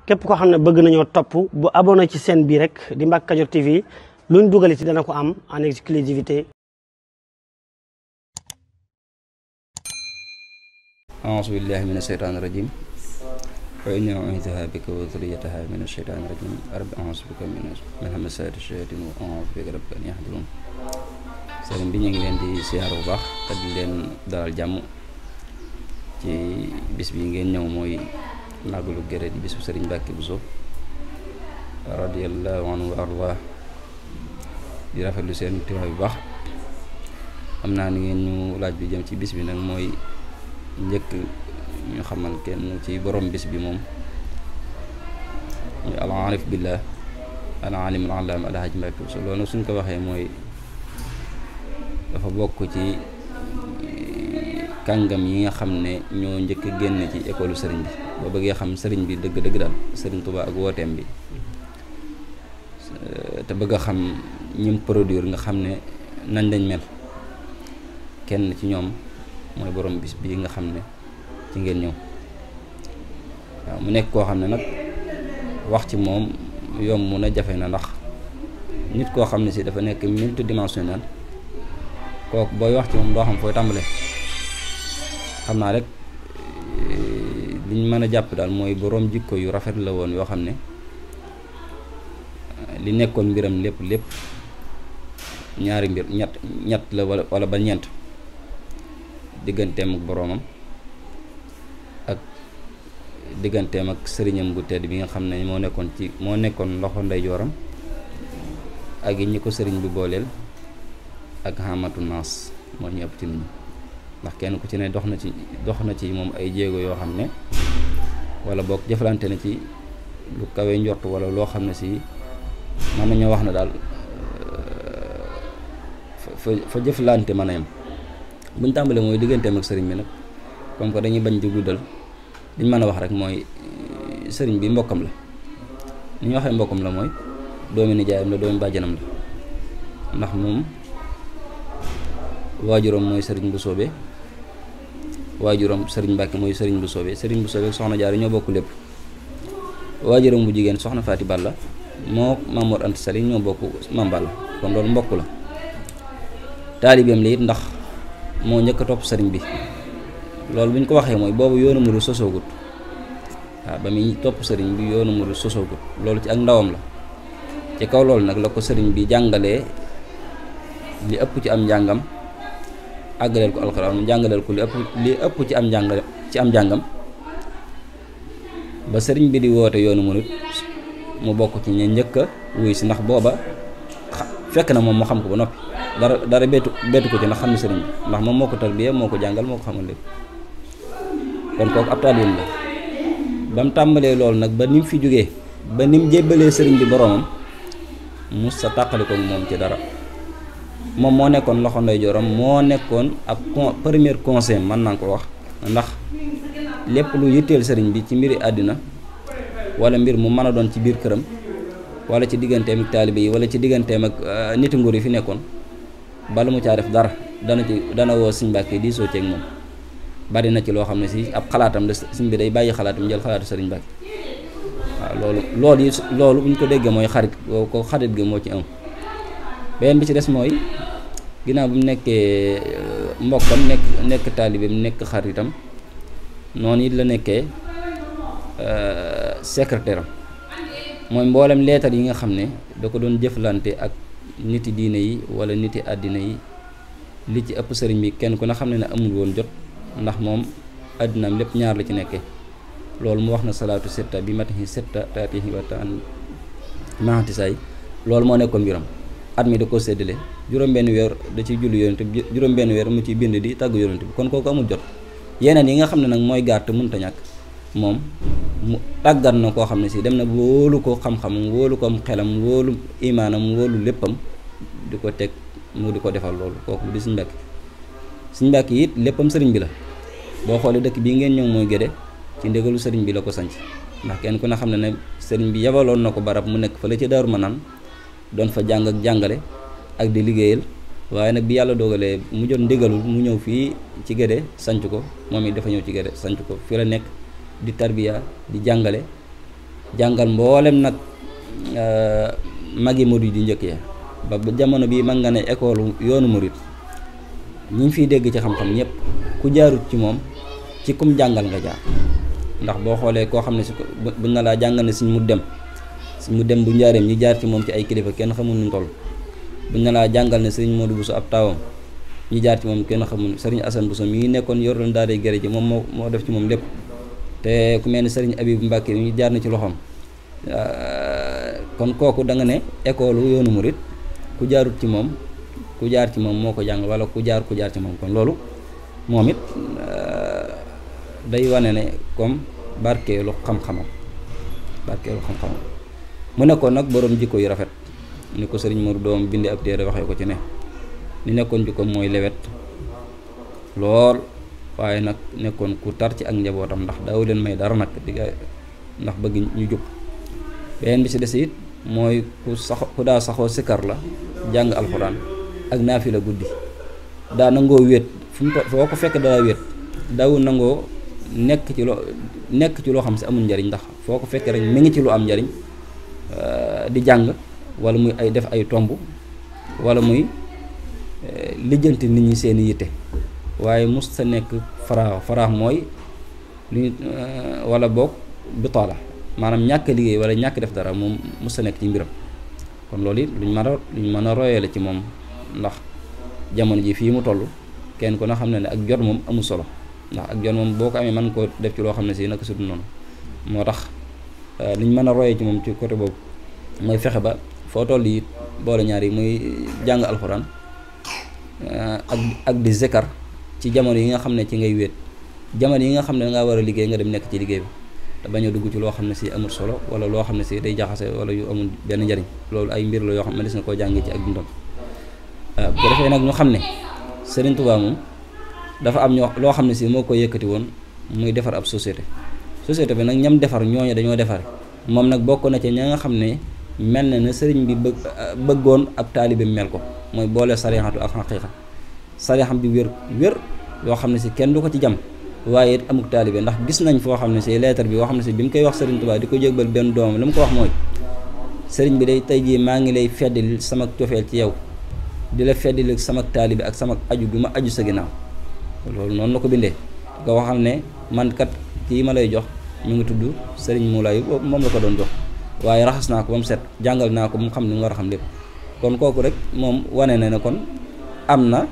képp koo xam ne bëgg nañoo topp bu abonné ci chaîne bii rek di Mbacke Kadior TV luñ dugal ci dana ko am en exclusivité. a'uuzu billaahi mina shaytaani rajiim wa innii u'iizuhaa bika wa zurriyyatahaa mina shaytaani rajiim rabbi a'uuzu bika min hamazaati shayaatiin wa a'uuzu bika rabbi an yahduruun. sëriñ bi ñu ngi leen di siyaar bu baax te di leen dalal jàmm ci bis bi ngeen ñëw mooy màggalu Guédé di bisu sëriñ Mbacke Bousso radiyallaahu anhu wa ardaah di rafetlu seen teewaay bu baax. xam naa ni ngeen ñu laaj bi jëm ci bis bi nag mooy njëkk ñu xamal kenn ci borom bis bi moom ñu al-aarif billah al-aalim al-allaam Alhaaji Mbacke Bousso loolu nag suñ ko waxee mooy dafa bokk ci kàngam yi nga xam ne ñoo njëkk a génn ci école sëriñ bi boo bëggee xam sëriñ bi dëgg daal sëriñ Tuubaa ak wooteem bi te bëgg a xam ñim produire nga xam ne nañ lañ mel kenn ci ñoom mooy borom bis bii nga xam ne ci ngeen ñëw waaw mu nekk koo xam ne nag wax ci moom yomb na jafe na ndax nit koo xam ne si dafa nekk multidimensionnel kooku booy wax ci moom doo xam fooy tàmbale. xam naa rek liñ mën a jàpp daal mooy boroom jikko yu rafet la woon yoo xam ne li nekkoon mbiram lépp ñaari mbir ñett la wala ba ñeent digganteem ak boroomam ak digganteem ak sëriñam bu tedd bi nga xam ne moo nekkoon loxo ndeyjooram ak yi ñi ko sëriñ bi booleel ak xamatu naas moo ñu ëpp ci nit ñi ndax kenn ku ci ne dox na ci moom ay jéego yoo xam ne wala boog jëflante na ci lu kawe njort wala loo xam ne si mën nañoo wax na daal fa jëflante mën a yem buñ tàmbalee mooy digganteem ak sëriñ bi nag comme que dañuy bañ di guddal liñ mën a wax rek mooy sëriñ bi mbokkam la ni ñu waxee mbokkam la mooy doomi nijaayam la doomi bàjjanam la ndax moom waajuram mooy sëriñ bu soobee waajuram sëriñ Mbacke mooy sëriñ bu soobee soxna Jaara ñoo bokk lépp waajuram bu jigéen soxna Faati Balla moo Maam Mor Anta Sali ñoo bokk Maam Balla kon loolu mbokk la taalibeem la it ndax moo njëkk a topp sëriñ bi loolu bu ñu ko waxee mooy boobu yoonu murid sosoogut waaw ba muy topp sëriñ bi yoonu murid sosoogut loolu ci ak ndawam la ci kaw loolu nag la ko sëriñ bi jàngalee li ëpp ci am njàngam àggaleel ko alxuraan jàngaleel ko li ëpp ci am njàngam ba sëriñ bi di woote yoonu murid mu bokk ci ña njëkk a wuy si ndax booba fekk na moom mu xam ko ba noppi dara beetu ko ci ndax xam ne sëriñ bi ndax moom moo ko tarbiya moo ko jàngal moo ko xamal lépp kon kooku ab taalibeem la ba mu tàmbalee loolu nag ba ni mu fi jógee ba ni mu jébbalee sëriñ bi boroomam mus sa tàqali ko moom ci dara moom moo nekkoon loxo ndeyjooram moo nekkoon ab premier conseil mën naa ko wax ndax lépp lu yitteel sëriñ bi ci mbiri àddina wala mbir mu mën a doon ci biir këram wala ci digganteem ak taalibe yi wala ci digganteem ak niti nguur yi fi nekkoon bala mu caa def dara dana woo Sëriñ Mbàkke di soo ceeg moom bari na ci loo xam ne si ab xalaatam la sëriñ bi day bàyyi xalaatam jël xalaatu Sëriñ Mbàkke waaw loolu bu ñu ko déggee mooy xarit ko xarit gi moo ci am. beneen bi ci des mooy ginnaaw bu mu nekkee mbokkam nekk taalibeem nekk xaritam noonu it la nekkee secrétaire am mooy mboolem leetar yi nga xam ne da ko doon jëflante ak niti diine yi wala niti àddina yi li ci ëpp sëriñ bi kenn ku ne xam ne amul woon jot ndax moom àddinaam lépp ñaar la ci nekkee loolu mu wax na salaatu setta bi matihi setta taatihi wataan mahatisaay loolu moo nekkoon mbiram at mi da ko séddale juróom-benn weer da ciy julli yonent bi juróom-benn weer mu ciy bind di tàgg yonent bi kon kooku amul jot yeneen yi nga xam ne nag mooy gàtt mënta ñàkk moom mu tàggat na koo xam ne si dem na wóolu ko xam-xamam wóolu ko xelam wóolu imaanam wóolu léppam di ko teg mu di ko defal loolu kooku di Sëriñ Mbàkke it léppam sëriñ bi la boo xoolee dëkk bii ngeen ñëw mooy Guédé ci ndégalu sëriñ bi la ko sanc ndax kenn ku ne xam ne sëriñ bi yabaloon na ko barab mu nekk fa la ci Daaru Manaan doon fa jàng ak jàngale ak di liggéeyal waaye nag bi yàlla dogalee mu jot ndigalul mu ñëw fii ci Guédé sanc ko moom it dafa ñëw ci Guédé sanc ko fi la nekk di tarbiya di jàngale jàngal mboolem nag magi murid di njëkk ya ba jamono bii mën nga ne école yoonu murid ñi ñu fiy dégg ci xam-xam ñëpp ku jaarut ci moom ci kum jàngal nga jaar. ndax boo xoolee koo xam ne si buñ na laa jàngal ne suñ mu dem bu njaareem ñi jaar ci moom ci ay kilifa kenn xamul nuñ toll. buñ na laa jàngal ne sëriñ Modou Bousso ab taawam ñi jaar ci moom kenn xamul sëriñ Assane Bousso mi nekkoon yor doon daara gere ji moom moo def ci moom lépp te ku mel ni sëriñ Abib Mbacke mi jaar na ci loxoom. kon kooku da nga ne école yoonu murid ku jaarut ci moom ku jaar ci moom moo ko jàng wala ku jaar ci moom kon loolu moom it day wane ne comme barkeelu xam-xamam mu nekkoon nag borom jikko yu rafet ni ko sëriñ Modou doom bindi ab téere waxee ko ci ne ni nekkoon jikko mooy lewet lool waaye nag nekkoon ku tar ci ak njabootam ndax daaw leen may dara nag ndax bëgg ñu jub beneen bi ci des it mooy ku daa saxoo sikar la jàng alxuraan ak naafila guddi daa nangoo wéet foo ko fekk daa wéet daawu nangoo nekk ci loo xam si amul njariñ ndax foo ko fekkee rek mi ngi ci lu am njariñ di jàng wala muy ay def ay tomb wala muy lijjanti nit ñi seeni yitte waaye mus sa nekk faraax mooy lu wala boog bitaala maanaam ñàkk liggéey wala ñàkk def dara moom mus sa nekk ci mbiram kon loolu it luñ mën a royale ci moom ndax jamono ji fii mu toll kenn ku na xam ne ak jot moom amul solo ndax ak jot moom boo ko amee mën koo def ci loo xam ne si naka sudul noonu moo tax liñ mën a royee ci moom ci côté boobu mooy fexe ba foo toll yi boole ñaar yi muy jàng alxuraan ak di zikar ci jamono yi nga xam ne ci ngay wéet jamono yi nga xam ne dangaa war a liggéey nga dem nekk ci liggéey bi te bañ a dugg ci loo xam ne si amul solo wala loo xam ne si day jaxase wala yu amul benn njariñ loolu ay mbir la yoo xam ne des na koo jàngee ci ak dundam bu ko defee nag ñu xam ne Serigne Touba moom dafa am loo xam ne si moo ko yëkkati woon muy defar ab société bi nag ñam defar ñooñu dañoo defare moom nag bokk na ci ña nga xam ne mel na ne sëriñ bi bëggoon ab taalibe mel ko mooy boole sarixatu ak xaqiiqa sarixam bi wér yoo xam ne si kenn du ko ci jam waaye it amuk taalibe ndax gis nañ foo xam ne si lettre bi yoo xam ne si bi mu koy wax Serigne Touba di ko jégbal benn doomam la mu ko wax mooy sëriñ bi day tey jii maa ngi lay feddil sama cofeel ci yow di la feddil sama taalibe ak sama aju bi ma aju sa ginnaaw loolu noonu la ko bindee nga waxam ne man kat kii ma lay jox ñu ngi tudd Serigne Moulay moom la ko doon jox waaye raxas naa ko ba mu set jàngal naa ko mu xam ni mu war a xam lépp kon kooku rek moom wane na ne kon am na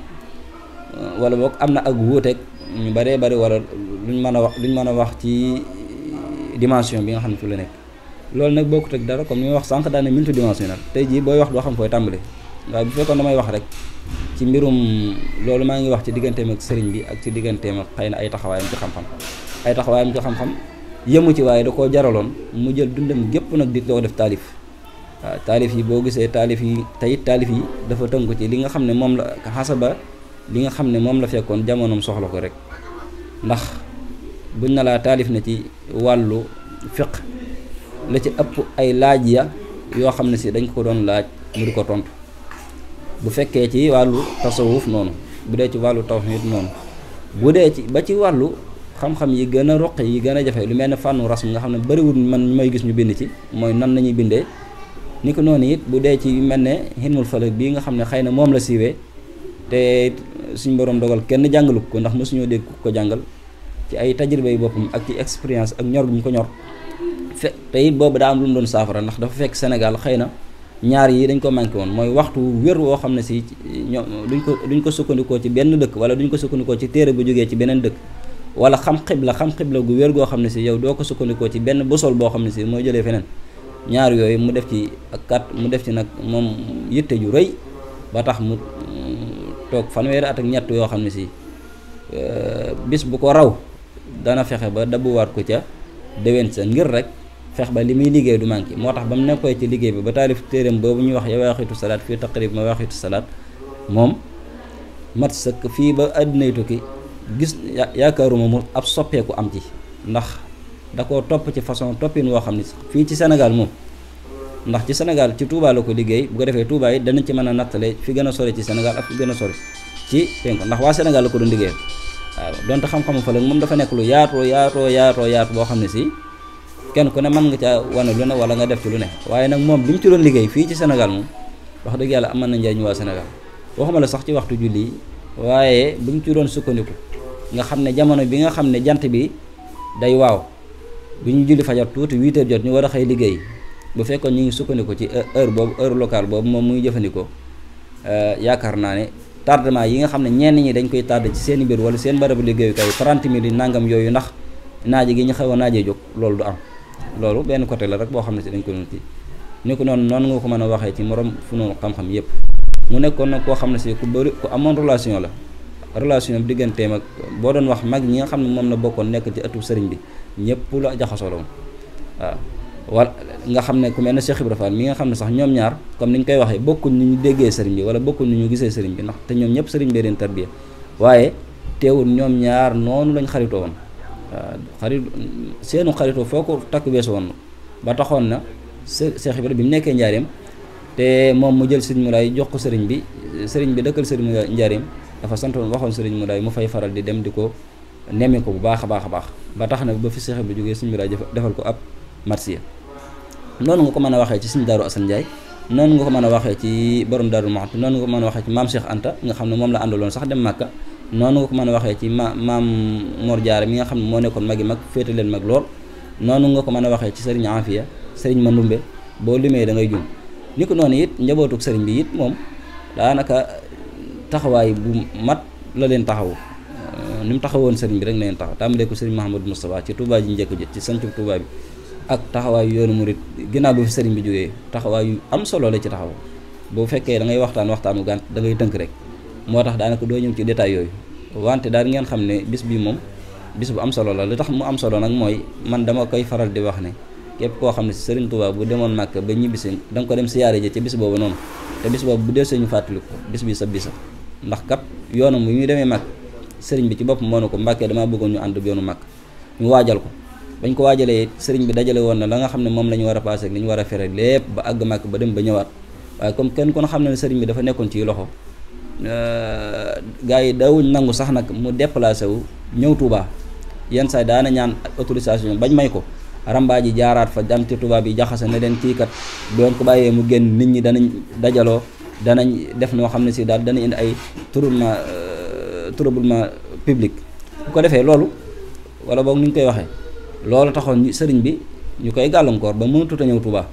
wala boog am na ak wuuteeg ñu bëree bëri wala luñ mën a wax ci dimension bi nga xam ne fi la nekk loolu nag bokkut ak dara comme ni may wax sànq daane multidimensionnel tey jii booy wax doo xam fooy tàmbale waaye bu fekkoon damay wax rek ci mbirum loolu maa ngi wax ci digganteem ak sëriñ bi ak ci digganteem ak xëy na ay taxawaayam ci xam-xam yëmu ci waaye da koo jaraloon mu jël dundam gépp nag di ko def taalif waaw taalif yi boo gisee taalif yi teyit taalif yi dafa tënk ci li nga xam ne moom la xasaba li nga xam ne moom la fekkoon jamonoom soxla ko rek ndax buñ na laa taalif na ci wàllu fiq la ci ëpp ay laaj ya yoo xam ne si dañ ko doon laaj mu di ko tontu bu fekkee ci wàllu tasawuf noonu bu dee ci wàllu tawhid noonu bu dee ci ba ci wàllu xam-xam yi gën a roq yi gën a jafe lu mel ne fànnu rasm nga xam ne bëriwul man may gis ñu bind ci mooy nan nañuy bindee ni ko noonu it bu dee ci mel ne xilmul falak bii nga xam ne xëy na moom la siiwee te suñ borom dogal kenn jàngalu ko ndax mësuñoo dégg ko jàngal ci ay tajriba yi boppam ak ci expérience ak ñor bu ñu ko ñor te it boobu daa am lu mu doon saafara ndax dafa fekk Sénégal xëy na ñaar yi dañ ko manqué woon mooy waxtu wér woo xam ne si duñ ko sukkandikoo ci benn dëkk wala duñ ko sukkandikoo ci téere bu jógee ci beneen dëkk wala xam xibla gu wér goo xam ne si yow doo ko sukkandikoo ci benn bosol boo xam ne si mooy jëlee feneen ñaar yooyu mu def ci mu def ci nag moom yitte ju rëy ba tax mu toog fanweeri at ak ñett yoo xam ne si bis bu ko raw dana fexe ba dabuwaat ko ca déwén sa ngir rek fex ba li muy liggéey du manqué moo tax ba mu nekkoy ci liggéey bi ba taalif téeram boobu ñuy wax Mawaaqiitu Salaat fii taqrib Mawaaqiitu Salaat moom mat sëkk fii ba àddinay tukki gis yaakaaruma mu ab soppeeku am ci ndax da koo topp ci façon toppin woo xam ne fii ci Sénégal moom ndax ci Sénégal ci Touba la ko liggéey bu ko defee Touba yi danañ ci mën a nattale fi gën a sori ci Sénégal ak fi gën a sori ci penk ndax waa Sénégal la ko doon liggéey waaw donte xam-xamu fa la moom dafa nekk lu yaatu boo xam ne si kenn ku ne mën nga caa wane lu ne wala nga def ci lu ne waaye nag moom bi mu ci doon liggéey fii ci Sénégal moom wax dëgg yàlla amal na njariñ waa Sénégal waxuma la sax ci waxtu julli waaye bu ñu ci doon sukkandiku nga xam ne jamono bi nga xam ne jant bi day waaw bu ñu julli fajar tuuti 8 heures jot ñu war a xëy liggéey bu fekkoon ñu ngi sukkandiku ci heure boobu heure locale boobu moom muy jëfandikoo yaakaar naa ne tardement yi nga xam ne ñenn ñi dañ koy tardé ci seen i mbir wala seen barabu liggéeyukaay 30 minutes nangam yooyu ndax naaje gi ñu xaw a naajee jóg loolu du am loolu benn côté la rek boo xam ne si dañ ko doon kii ni ko noonu nga ko mën a waxee ci morom fu noonu xam-xam yëpp mu nekkoon nag koo xam ne si ku bëri ku amoon relation la relation bi digganteem ak boo doon wax mag ñi nga xam ne moom la bokkoon nekk ci ëttu sëriñ bi ñëpp la jaxasoo la woon waaw wala nga xam ne ku mel ne Cheikh Ibra Fall mi nga xam ne sax ñoom ñaar comme ni ñu koy waxee bokkuñ ni ñu déggee sëriñ bi wala bokkuñ ni ñu gisee sëriñ bi ndax te ñoom ñëpp sëriñ bee leen tarbiya waaye teewul ñoom ñaar noonu lañ xaritoo woon waaw seenu xaritoo foo ko takk weesu woon ba taxoon na Cheikh Ibra bi mu nekkee njaareem te moom mu jël sëriñ Moulay jox ko sëriñ bi dëkkal sëriñ Moulay njaareem dafa santoon waxoon sëriñ Moulay mu fay faral di dem di ko nemme ko bu baax a baax a baax ba tax na ba fi Cheikh Ibra jógee sëriñ Moulay defal ko ab marsiya noonu nga ko mën a waxee ci sëriñ Daaru Asan Njaay noonu nga ko mën a waxee ci borom Daaru Muxti noonu nga ko mën a waxee ci maam Cheikh Anta nga xam ne moom la àndaloon sax dem Màkka noonu nga ko mën a waxee ci maam Mor Jaara mi nga xam ne moo nekkoon magi mag féete leen mag lool noonu nga ko mën a waxee ci sëriñ Afiya sëriñ Mandumbe boo limee da ngay jum ni ko noonu it njabootuk sëriñ bi it moom daanaka taxawaay bu mat la leen taxaw ni mu taxawoon sëriñ bi rek la leen taxaw tàmbalee ko sëriñ Mahamadou Moustapha ci Touba ji njëkk ji ci sancu Touba bi ak taxawaay yoonu murit ginnaaw bi fi sëriñ bi jógee taxawaay yu am solo la ci taxaw bu fekkee da ngay waxtaanu gànt da ngay tënk rek moo tax daanaka doo ñëw ci détail yooyu wante daal ngeen xam ne bis bi moom bis bu am solo la li tax mu am solo nag mooy man dama koy faral di wax ne képp koo xam ne si sëriñ Touba bu demoon Màkka ba ñibbisi da nga ko dem siyaare ji ci bis boobu noonu te bis boobu bu dee ñu fàttali ko bis bi sa bisa ndax kat yoonam bu ñuy demee Màkka sëriñ bi ci bopp moo ne ko Mbàkke damaa bëggoon ñu ànd yoonu Màkka ñu waajal ko bañ ko waajalee sëriñ bi dajale woon na la nga xam ne moom la ñu war a passé ak li ñu war a fere lépp ba àgg Màkka ba dem ba ñëwaat waaye comme kenn kon xam ne sëriñ bi dafa nekkoon ci loxo gars yi daawuñ nangu sax nag mu déplacé wu ñëw Touba yenn saa daana ñaan autorisation bañ may ko rambaa ji jaaraat fa am ci Touba bi jaxase ne leen kii kat doon ko bàyyee mu génn nit ñi danañ dajaloo danañ def noo xam ne si daal dana indi ay troublement public bu ko defee loolu wala boog ni ñu koy waxee loolu taxoon sëriñ bi ñu koy gàllankoor ba mënatut a ñëw Touba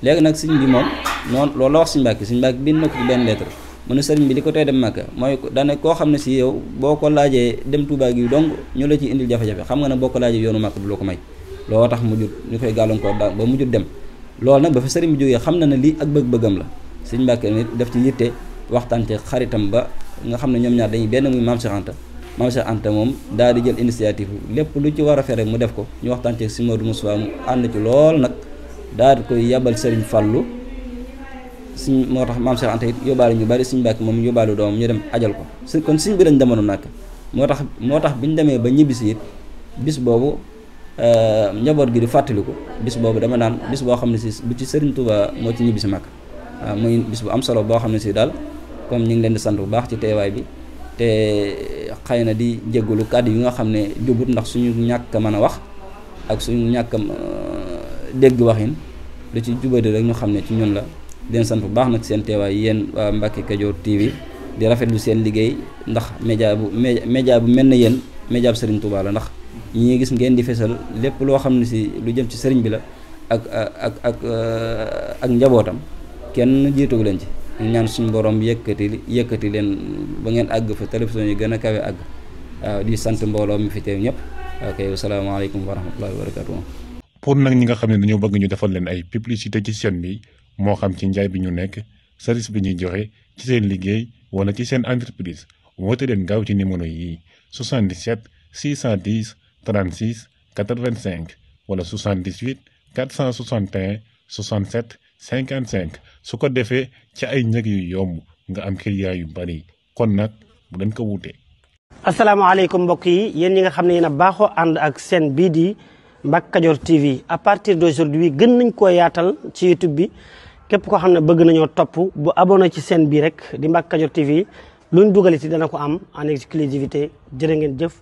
léegi nag sëriñ bi moom noonu loolu la wax sëriñ Mbàkke bind na ko ci benn lettre mu ne sëriñ bi li ko tey dem Màkka mooy dane koo xam ne si yow boo ko laajee dem Touba gi donc ñu la ci indil jafe-jafe xam nga ne boo ko laajee yoonu Màkka du la ko may looloo tax mujjut ñu koy gàllankoor daal ba mujjut dem loolu nag ba fa sëriñ bi jógee xam na ne lii ak bëgg-bëggam la sëriñ Mbàkke nit def ci yitte waxtaan ci xaritam ba nga xam ne ñoom ñaar dañuy benn muy maam Cheikh Anta moom daal di jël initiative lépp lu ci war a fere mu def ko ñu waxtaan ci si Modou Moussa mu ànd ci lool nag daal di koy yabal sëriñ Fallou suñ moo tax maam Cheikh Anta it yóbbaale ñu bari suñ Mbàkke moom yóbbaale doomam ñu dem ajal ko kon suñ bi lañ demoon nag moo tax bi ñu demee ba ñibbisi it bis boobu njaboot gi di fàttaliku bis boobu dama naan bis boo xam ne si bu ci Sëriñ Touba moo ci ñibbisi Màkka waaw muy bis bu am solo boo xam ne si daal comme ñu ngi leen di sant bu baax ci teewaay bi te xëy na di jégalu kàddu yi nga xam ne jubut ndax suñu ñàkk a mën a wax ak suñu ñàkk a dégg waxin lu ci jubadi rek ñu xam ne ci ñun la di leen sant bu baax nag seen teewaay yéen waa Mbacke Kadior TV di rafetlu seen liggéey ndax média bu mel na yéen média bu Serigne Touba la ndax ñi ngi gis ngeen di fesal lépp loo xam ne si lu jëm ci Serigne bi la ak njabootam kenn jiitugu leen ci ñaan suñu borom yëkkati leen ba ngeen àgg fa télévision yi gën a kawe àgg waaw di sant mbooloo mi fi teew ñëpp ok wasalaamaaleykum wa rahmatullahi wa barakatuh. pour nag ñi nga xam ne dañoo bëgg ñu defal leen ay publicité ci chaîne bi moo xam ci njaay bi ñu nekk service bi ñuy joxe ci seen liggéey wala ci seen entreprise woote leen gaaw ci numéro yi 77 610 36 85 wala 78 461 67 55 su ko defee ci ay njëg yu yomb nga am client yu bari kon nag bu leen ko wutee. asalaamaaleykum mbokk yi yéen ñi nga xam ne yéen a baaxoo ànd ak seen bii di Mbacke Kadior TV à partir d'aujourd'hui gën nañ koo yaatal ci YouTube bi képp koo xam ne bëgg nañoo topp bu abonné ci seen bii rek di Mbacke Kadior TV luñ dugal ci dana ko am en exclusivité jërë ngeen jëf.